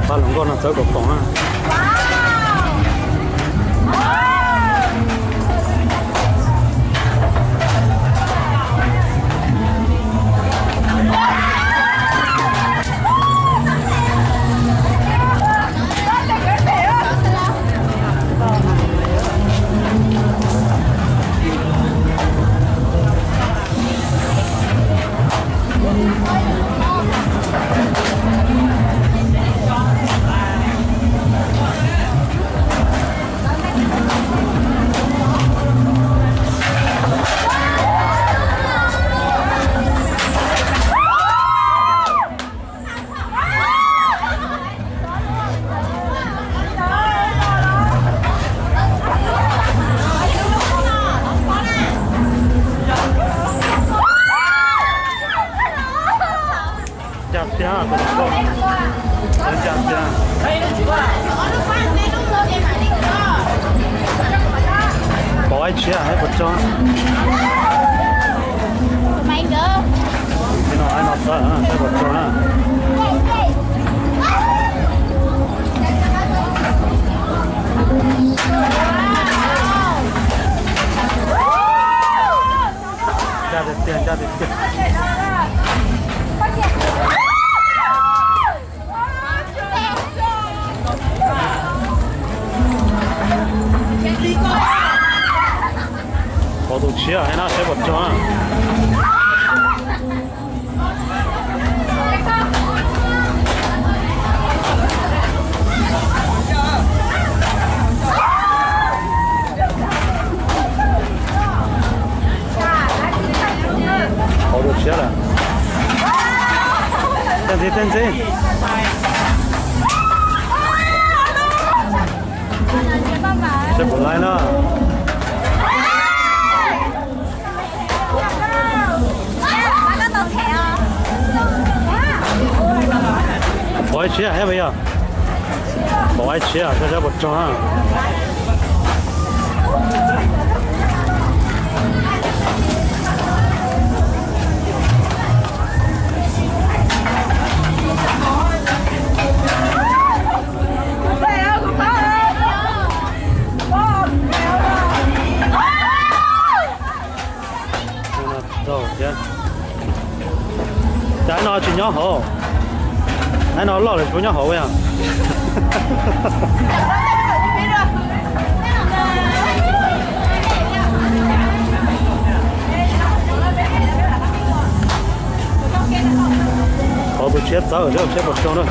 Pab hluas nkauj no txawb kom poom na. Ncaj tiag, tus hluas nkauj no ncaj tiag. Pom ib tshiab saib puas tso. Ib no ib no txawb saib puas tso na. Ncaj tiag tiag, ncaj tiag tiag. Pom tus tshiab no saib puas tso na. Pom tus tshiab lawm. Tej ntxiv, tej ntxiv. Saib puas laib na. Pom ib tshiab thiab puas yog? Pom ib tshiab, saib saib puas tso na. Raug thiab. Cas no tsis nyob hauv? Nab no loj lawm tsis nyob hauv yog? Qhov tus tshiab txawv, tshiab puas tso na.